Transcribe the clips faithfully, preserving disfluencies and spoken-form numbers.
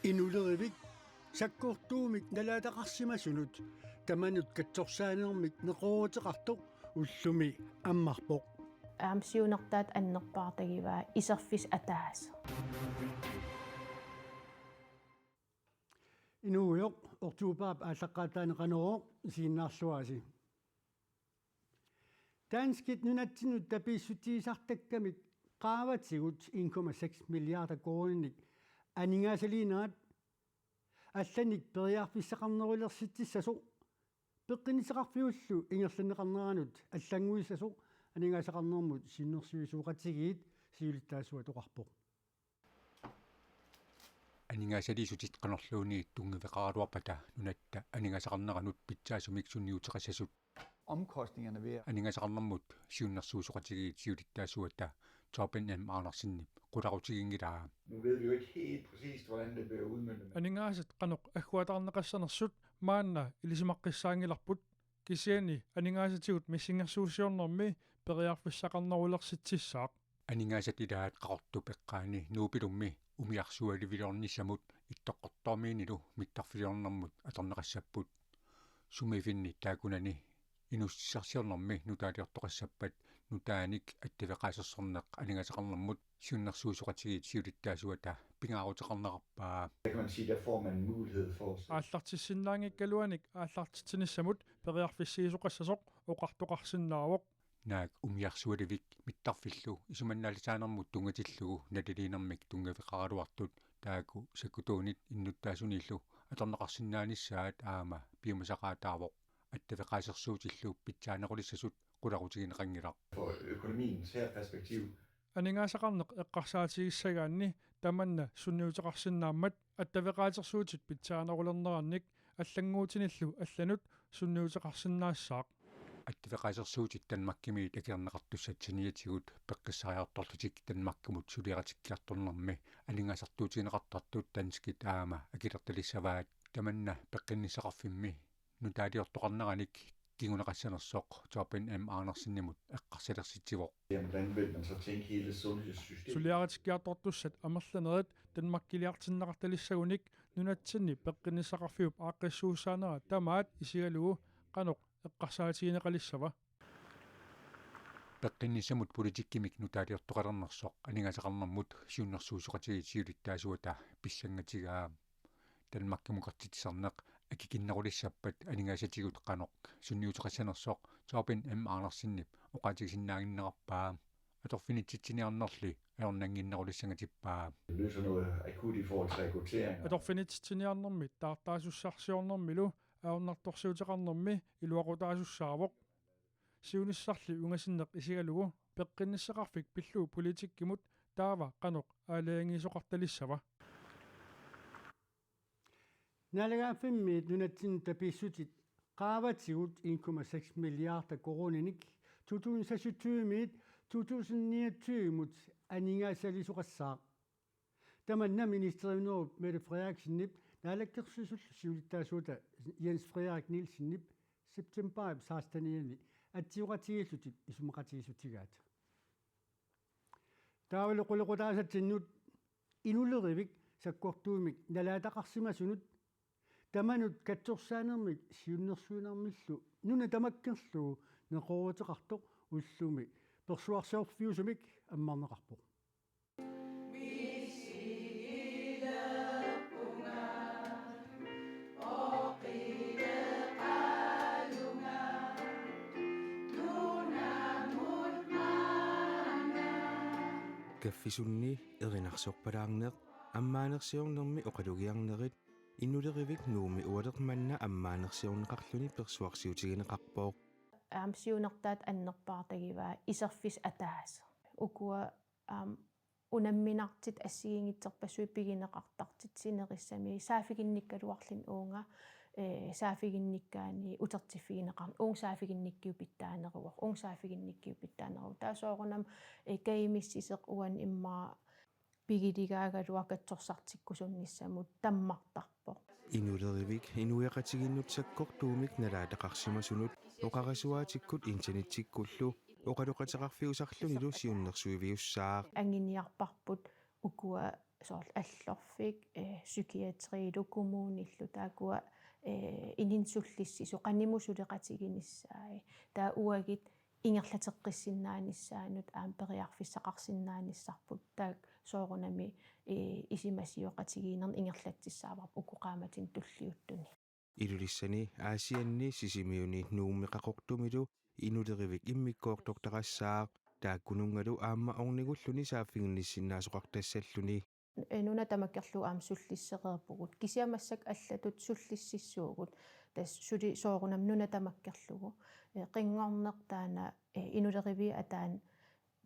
Inulerivik sakkortuumik nalaataqarsimasunut tamanut katsorsaanermik neqerooruteqartoq ullumi ammarpoq. Aamma siunertaata annerpaartagivaa iserfissaq ataaseq. Inuugujoq, oktobarip aallaqqaataani Qanorooq isiginnaarluarisi. Danskit nunatsinnut tapiissutisartakkamik qaavatigut en komma seks milliarder koruuninik aningaasaliinerat allanik periarfissaqarnerulersitsissasoq peqqinnissaqarfiullu ingerlanneqarneranut allannguissasoq aningaasaqarnermut siunnersuisoqatigiit siulittaasuata oqarpoq. Aningaasaliissutit qanorluunniit tunngaveqaraluarpata nunatta aningaasaqarneranut pitsaasumik sunniuteqassasut. Omkostningerne ved at... Aningaasaqarnermut siunnersuisoqatigiit siulittaasuata Torben M. Andersenip qularutiginngilaa. Nu ved vi jo ikke helt præcist, hvordan det bliver udmøntet, men... Aningaasat qanoq agguataarneqassanersut maanna ilisimaqqissaanngilarput, kisianni aningaasatigut missingersuusiornermi periarfissaqarnerulersitsissaaq. Aningaasat ilaat Qaqortup eqqaani Nuupilummik umiarsualiviliornissamut Ittoqqortoormiinilu mittarfiliornermut atorneqassapput. Sumiiffinni taakkunani inuussutissarsiornermi nutaaliortoqassappat nutaanik attaveqaasersorneq aningaasaqarnermut siunnersuisoqatigiit siulittaasuata pingaaruteqarnerarpaa. Der kan man sige, der får man en mulighed for at... Aallartissinnaanngikkaluanik aallartitsinissamut periarfissiisoqassasoq oqartoqarsinnaavoq. Naak umiarsualivik mittarfillu isumannaallisaanermut tunngatillugu naliliinermik tunngaveqaraluartut taakku sakkutuunit innuttaasuniillu atorneqarsinnaanissaat aamma piumasaqaataavoq. Attaveqaasersuutillu pitsaanerulissasut qularutigineqanngilaq. For økonomiens her perspektiv. Aningaasaqarneq eqqarsaatigissagaanni tamanna sunniuteqarsinnaammat attaveqaasersuutit pitsaanerulernerannik allannguutinillu allanut sunniuteqarsinnaassaaq. Attaveqaasersuutit Danmarkimiit akerneqartussat saniatigut peqqissariartorlutik Danmarkimut suliaritikkiartornermi aningaasartuutigineqartartut danskit aamma akilertalissavaat. Tamanna peqqinnissaqarfimmi nutaaliortoqarneranik kinguneqassanersoq Torben M. Andersenimut eqqarsalersitsivoq. Jamen, hvordan vil man så tænke hele sundhedssystemet? Suliaritikkiartortussat amerlanerit Danmarkiliartinneqartalissagunik nunatsinni peqqinnissaqarfiup aaqqissuussaanera tamaat isigalugu qanoq eqqarsaatigineqalissava? Peqqinnissamut politikkimik nutaaliortoqalernersoq aningaasaqarnermut siunnersuisoqatigiit siulittaasuata pissangatigaa. Danmarkimukartitsisarneq akikinnerulissappat aningaasatigut qanoq sunniuteqassanersoq Torben M. Andersenip oqaatigisinnaannginnerarpaa. Atorfinitsitsiniarnerli ajornannginnerulissangatippaa. Det løser noget akut i forhold til rekruttering. Atorfinitsitsiniarnermi taartaasussarsiornermilu ajornartorsiuteqarnermi iluaqutaasussaavoq. Siunissarli ungasinneq isigalugu peqqinnissaqarfik pillugu politikkimut taava qanoq aalajangiisoqartalissava? Naalagaaffimmiit nunatsinnut tapiissutit qaavatigut en komma seks milliarder koruuninik to tusind seksogtyve-miit to tusind niogtyve-mut aningaasaliisoqassaaq. Tamanna ministeriunerup Mette Frederiksenip naalakkersuisullu siulittaasuata Jens Frederik Nielsenip septembarip sekstenianni atsioqatigiillutik isumaqatigiissutigaat. Taavalu qulequtaasatsinnut Inulerivik sakkortuumik nalaataqarsimasunut tamanut katsorsaanermik siunnersuinermillu nuna tamakkerlugu neqerooruteqartoq ullumi persuarsiorfiusumik ammarneqarpoq. Kaffisunni erinarsorpalaarneq ammaanersiornermi oqalugiarnerit Inulerivik Nuummi ualermanna ammaanersiorneqarluni persuarsiutigineqarpoq. Aamma siunertaata annerpaartagivaa iserfissaq ataaseq. Ukua aamma unamminartut assigiinngitsorpassuit pigineqartartut sinerissami saaffiginnikkaluarluni uunga, ee, saaffiginnikkaanni utertiffigineqarn-, uunga saaffiginnikkiuk pitsaaneruvoq, uunga saaffiginnikkiuk pitsaaneruvoq. Taava soorunami, ee, kajumissuseq uani immaqa pigiligaagaluaq katsorsartikkusunnissamut tammartarpoq. Inulerivik inuiaqatigiinnut sakkortuumik nalaataqarsimasunut oqarasuaatikkut internettikkullu oqaloqateqarfiusarlunilu siunnersuiviussaaq. Anguniarparput ukua Soorlu Allorfik, eh, psykiatriilu kommunillu taakkua, eh, inunnut sullissisut qanimut suleqatiginissaat. Taava uagut ingerlateqqissinnaanissaannut aamma periarfissaqarsinnaanissarput taakku soorunami, eh, isumasioqatigiinnermi ingerlatsissaavarput uku qaammatini tulliuttuni. Ilulissani, Aasianni, Sisimiuni, Nuummi Qaqortumilu Inulerivik immikkoortortaqassaaq, taakkununngalu aamma ornigulluni saaffiginnissinnaasoqartassalluni. Eh, nuna tamakkerlugu aamma sullissereerpugut. Kisianni massakkut allatut sullississuugut. Tassa suli soorunami nuna tamakkerlugu. Eh, qinngorneq taanna, eh, Inuleriviit ataani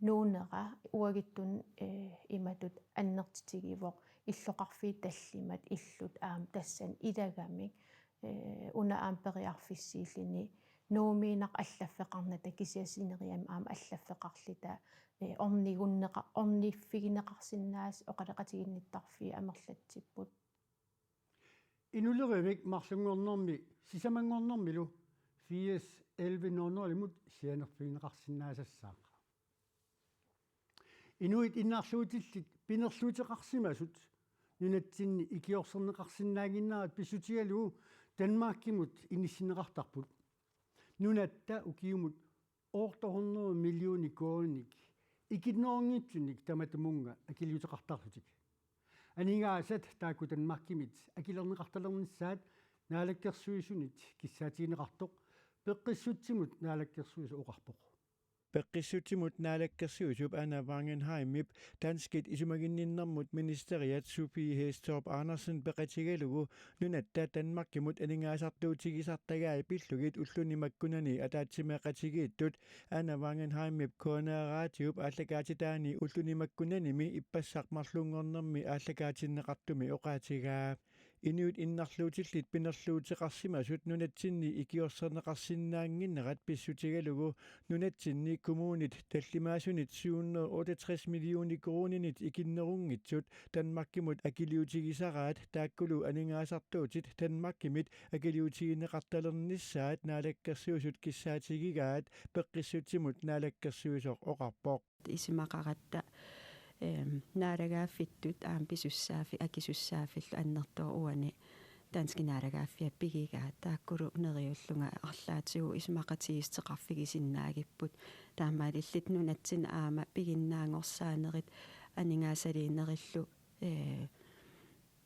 nuunera uagutsinnut, eh, imatut annertutigivoq, illoqarfiit tallimat illut aamma tassani ilagamik, eh, una aamma periarfissiilluni Nuummiinnaq allaffeqarnata kisianni sineriammi aamma allaffeqarluta, eh, ornigunneqa-, orniffigineqarsinnaasut oqaloqatiginnittarfiit amerlatsipput. Inulerivik marlunngornermi sisamanngornermilu firs elleve nul nul-imut sianerfigineqarsinnaasassaaq. Inuit innarluutillit pinerluuteqarsimasut nunatsinni ikiorserneqarsinnaannginnerat pissutigalugu Danmarkimut inissinneqartarput. Nunatta ukiumut otte hundrede millioner koruuninik ikinnerunngitsunik tamatumunnga akiliuteqartarlutik. Aningaasat taakku Danmarkimit akilerneqartalernissaat Naalakkersuisunit kissaatigineqartoq Peqqissutsimut Naalakkersuisoq oqarpoq. Peqqissutsimut Naalakkersuisup Anna Wangenheimip danskit isumaginninnermut ministeriat Sophie Hæstorp Andersen peqatigalugu nunatta Danmarkimut aningaasartuutigisartagai pillugit ulluni makkunani ataatsimeeqatigiittut Anna Wangenheimip K N R Radiop aallakaatitaani ulluni makkunanimi ippassaq marlunngornermi aallakaatinneqartumi oqaatigaa. Inuit innarluutillit pinerluuteqarsimasut nunatsinni ikiorserneqarsinnaannginnerat pissutigalugu nunatsinni kommunit tallimaasunit syv hundrede otteogtres millioner koruuninik ikinnerunngitsut Danmarkimut akiliutigisaraat taakkulu aningaasartuutit Danmarkimit akiliutigineqartalernissaat Naalakkersuisut kissaatigigaat, Peqqissutsimut Naalakkersuisoq oqarpoq. Isumaqaratta, ehm, naalagaaffittut aamma pisussaaffik akisussaaffillu annertooq uani danskit naalagaaffiat pigigaat, taakkulu neriullunga arlaatigut isumaqatigiissuteqarfigisinnaagipput. Taamaalillutik nunatsinni aamma piginnaanngorsaanerit aningaasaliinerillu, eh,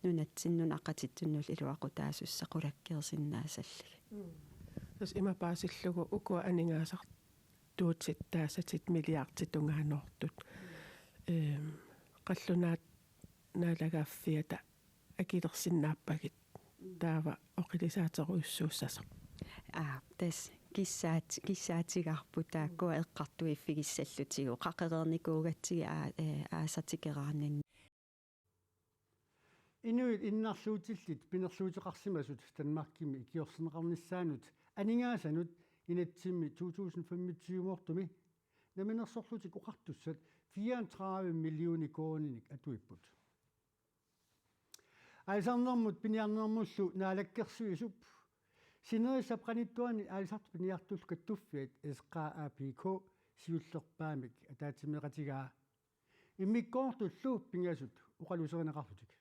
nunatsinni nunaqqatitsinnullu iluaqutaasussat qulakkeersinnaassallugu. Tassa ima paasillugu ukua aningaasartuutit taasatit milliardit tungaanoortut. Ehm, qallunaat naalagaaffiata akilersinnaappagit taava oqilisaaterujussuussasoq. Aa, tassa kissaat-, kissaatigaarput taakkua eqqartuiffigissallutigu, qaqereernikuugatsigit aa-, ee, aasaq tikeraarninni. Inuit innarluutillit pinerluuteqarsimasut Danmarkimi ikiorserneqarnissaannut aningaasanut inatsimmi to tusind femogtyve-moortumi Namminersorlutik Oqartussat fireogtredive millioner koruuninik atuipput. Aalisarnermut piniarnermullu Naalakkersuisup sinerissap qanittuani aalisartut piniartullu kattuffiat S K A P K siullerpaamik ataatsimeeqatigaa. Immikkoortullu pingasut oqaluuserineqarlutik.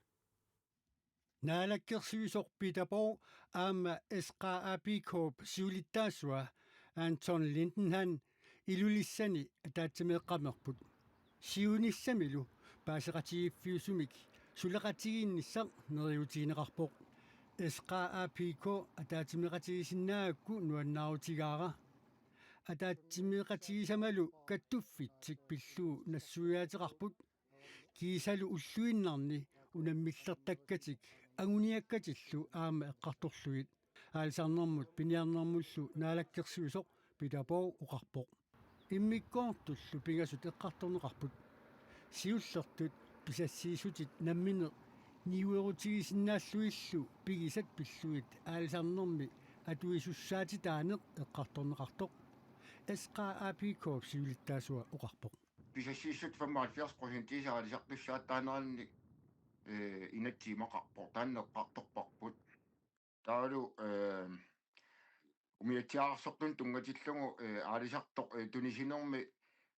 Naalakkersuisoq Peter Borg aamma S K A P K-p siulittaasua Anton Lindenhann Ilulissani ataatsimeeqqamerput. Siunissamilu paaseqatigiiffiusumik suleqatigiinnissaq neriuutigineqarpoq. S K A P K ataatsimeeqatigisinnaagakku nuannaarutigaara. Ataatsimeeqatigisamalu kattuffitsik pillugu nassuiaateqarput. Kiisalu ulluinnarni unammillertakkatik anguniakkatillu aamma eqqartorlugit. Aalisarnermut piniarnermullu Naalakkersuisoq Peter Borg oqarpoq. Immikkoortullu pingasut eqqartorneqarput. Siullertut pisassiissutit nammineq niuerutigisinnaallugillu pigisat pillugit aalisarnermi atuisussaatitaaneq eqqartorneqartoq. S K A P K-p siulittaasua oqarpoq. Pisassiissutit femoghalvfjerds procent aalisartussaatitaaneranni, eh, inatsit imaqarpoq, taanna eqqartorparput. Taavalu, eh, umiatsiaararsortunut tunngatillugu, eh, aalisartoq, eh, tunisinermi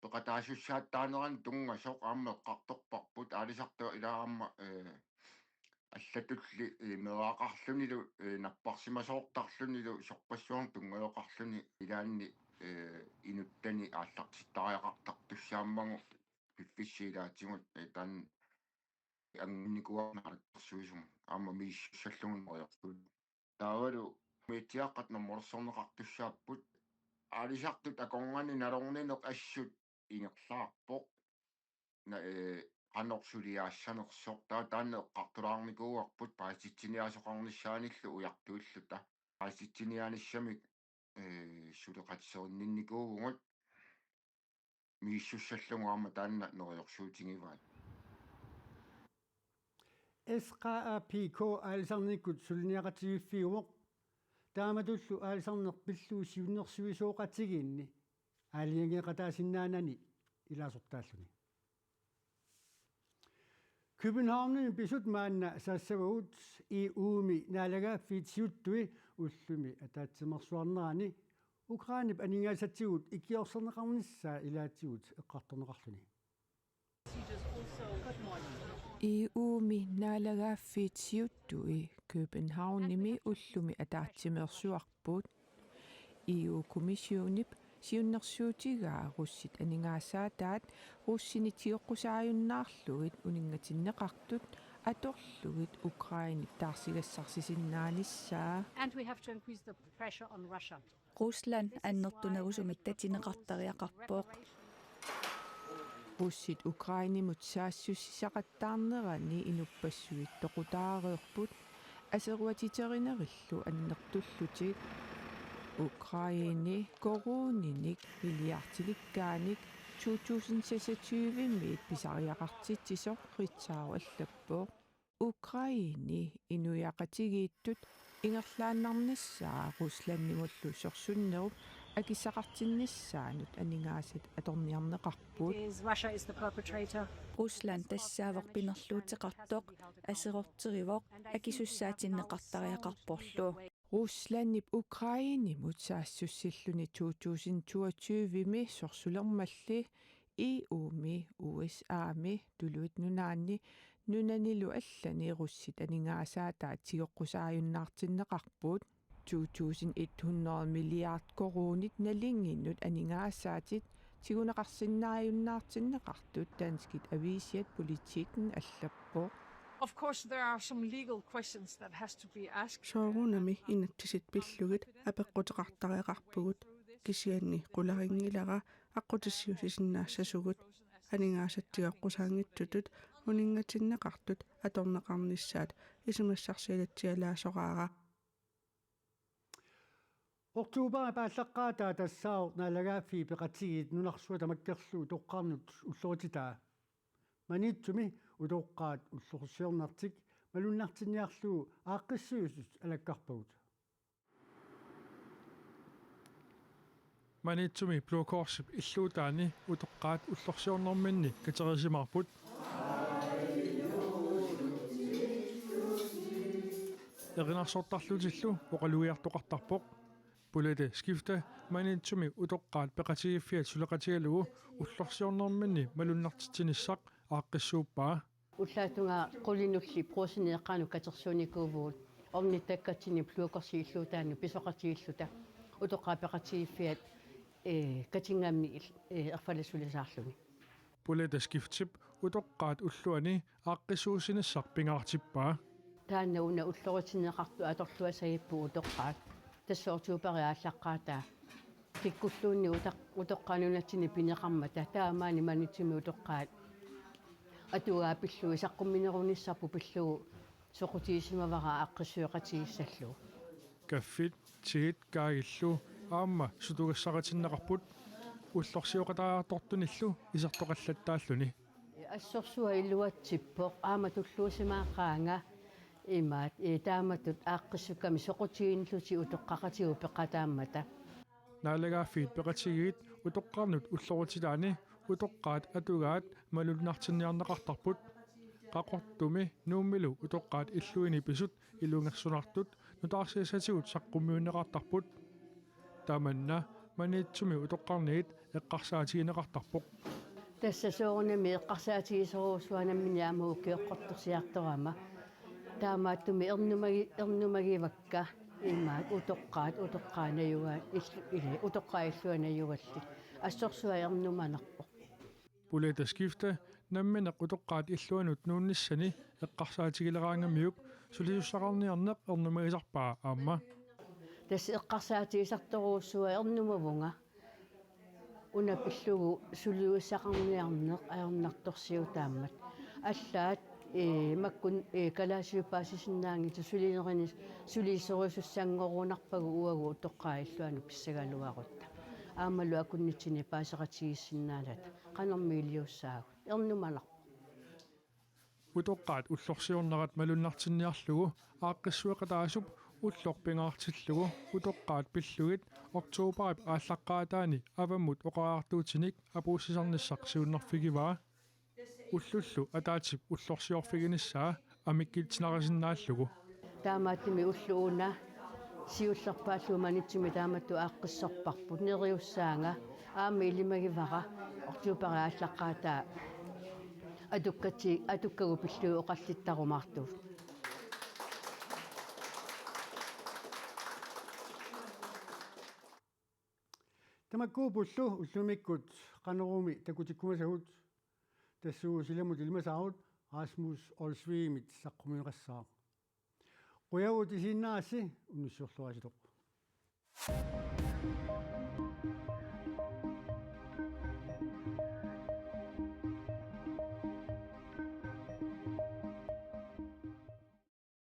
peqataasussaatitaanerani tunngasoq aamma eqqartorparput aalisartut ilaa aamma, eh, allatulli, eh, meeraqarlunilu, eh, napparsimasoortarlunilu sorpassuarnik tunngaveqarluni ilaanni, eh, inuttani aallartittariaqartartussaammagu piffissap ilaatigut, eh, taanna angunnikuuarput naalakkersuisumut aamma misissussallugu neriorsuulluni. Taavalu umiatsiaaqqat normulersorneqartussaapput. Aalisartut akornanni nalornineq assut ingerlaarpoq. Na-, ee, qanoq suliaassanersoq. Taava taanna eqqartulaarnikuuarput paasitsiniaasoqarnissaanillu ujartuilluta. Paasitsiniaanissamik, ee, suleqatiserinninnikuuvugut. Misissussallugu aamma taanna neriorsuutigivaat. S K A P K aalisarnikkut suliniaqatigiiffiuvoq. Taamatullu aalisarneq pillugu siunnersuisoqatigiinni aalajangeeqataasinnaanani ilaasortaalluni. Københavnimi pisut maanna saassavagut. E U-mi naalagaaffiit siuttui ullumi ataatsimeersuarnerani Ukrainep aningaasatigut ikiorserneqarnissaa ilaatigut eqqartorneqarluni. E U-mi naalagaaffiit siuttui Københavnimi ullumi ataatsimeersuarput. E U-kommissionip siunnersuutigaa russit aningaasaataat russinik tigoqqusaajunnaarlugit uninngatinneqartut atorlugit Ukrainep taarsigassarsisinnaanissaa. And we have to increase the pressure on Russia. Rusland annertunerusumik tatineqartariaqarpoq. Russit Ukrainemut saassussisaqattaarnerani inuppassuit toqutaareerput aseruatiterinerillu annertullutik. Ukraine koruuninik milliardilikkaanik to tusind seksogtyve-miit pisariaqartitsisoq Ritzau allappoq. Ukraine inuiaqatigiittut ingerlaannarnissaa Ruslandimullu sorsunnerup akissaqartinnissaanut aningaasat atorniarneqarput. Is Russia is the perpetrator. Rusland tassaavoq pinerluuteqartoq, aserorterivoq, akisussaatinneqartariaqarporlu. Ruslandip Ukrainemut saassussilluni to tusind toogtyve-mi sorsulermalli E U-mi, U S A-mi, Tuluit Nunaanni, nunanilu allani russit aningaasaataat tigoqqusaajunnaartinneqarput. To tusind et hundrede milliard koruunit nalinginnut aningaasaatit tiguneqarsinnaajunnaartinneqartut danskit aviisiat Politiken allappoq. Of course, there are some legal questions that has to be asked. Soorunami inatsisit pillugit apeqquteqartariaqarpugut, kisianni qularinngilara aqqutissiuusisinnaassasugut. Aningaasat tigoqqusaanngitsutut uninngatinneqartut atorneqarnissaat isumassarsialatsialaasoraara. Oktoberip aallaqqaataa tassaavoq Naalagaaffiit Peqatigiit nunarsuaq tamakkerlugu utoqqarnut ullorititaa. Maniitsumi utoqqaat ullorsiornartik malunnartinniarlugu aaqqissuisut alakkarpagut. Maniitsumi Blå Korsip illuutaani utoqqaat ullorsiornerminni katerisimaarput. Erinarsortarlutillu oqalugiartoqartarpoq. Poletto Skifte Maniitsumi utoqqaat peqatigiiffiat suleqatigalugu ullorsiornerminni malunnartitsinissaq aaqqissuuppaa. Ullaap tungaa qulinulli Brugsenip eqqaanut katersuunikuuvugut ornittakkatsinni Blå Korsip illuutaanut pisoqatigiilluta utoqqaat peqatigiiffiat, ee, Katyngamni il-, ee, erfalasulisaarluni. Poletto Skiftip utoqqaat ulluani aaqqissuussinissaq pingaartippaa. Taanna una ulloritinneqartut atorluassagipput utoqqaat. Tassa oktoberip aallaqqaataa. Kikkulluunniit utaq-, utoqqaat nunatsinni pineqarmata, taamaani Maniitsumi utoqqaat atugaat pillugit saqqumminerunissarput pillugu soqutigisimavara aaqqissueqatigiissallugu. Kaffit, teet, kaagillu aamma sutugassaritinneqarput ullorsioqataajartortunillu isertoqallattaalluni. Assorsuaq iluatsippoq, aamma tulluusimaaqaanga imaat, ee, taamatut aaqqissukkami soqutiginillutik utoqqaqatigut peqataammata. Naalagaaffiit Peqatigiit utoqqarnut ulloritilaani utoqqaat atugaat malunnartinniarneqartarput. Qaqortumi Nuummilu utoqqaat illuini pisut ilungersunartut nutaarsiassatigut saqqummiunneqartarput. Tamanna Maniitsumi utoqqarniit eqqarsaatigineqartarpoq. Tassa soorunami eqqarsaatigisorujussuuara nammineq aamma ukioqqortorsiartorama. Taamaattumik ernumagi-, ernumagivakka imaat utoqqaat, utoqqaat najuga-, illu-, ile, utoqqaat illuanut najugallit. Assorsuaq ernumanarpoq. Polletteskift nammineq utoqqaat illuanut nuunnissani eqqarsaatigileraangamiuk sulisussaqarniarneq ernumagisarpaa aamma. Tassa eqqarsaatigisartorujussuuara ernumavunga. Una pillugu sulisussaqarniarneq ajornartorsiutaammat. Allaat, ee, makkua, ee, kalaallisut paasisinnaanngitsut sulinerini sulisorusussanngorunarpagut uagut utoqqaat illuanut pissagaluarutta. Aammalu akunnitsinni paaseqatigiissinnaanata. Qanormi iliussaagut. Ernumanarpoq. Utoqqaat ullorsiornerat malunnartinniarlugu aaqqissueqataasup ulloq pingaartillugu utoqqaat pillugit oktoberip aallaqqaataani avammut oqariartuutinik apuussisarnissaq siunnerfigivaa. Ullullu ataatsip ullorsiorfiginissaa amikkiitsinarisinnaallugu. Taamaattumik ulloq una siullerpaallugu Maniitsumi taamatut aaqqissorparput neriussaanga aamma ilimagivara oktoberip aallaqqaataa atukkati-, atukkagut pillugit oqallittarumaartugut. Tamakkuupput ullumikkut Qanorooq-mi takutikkumasagut, tassuuna silamut ilimasaarut Rasmus Olsvigimit saqqummiunneqassaaq. Qujanaq isiginnaarassi, unnussiorluarisi.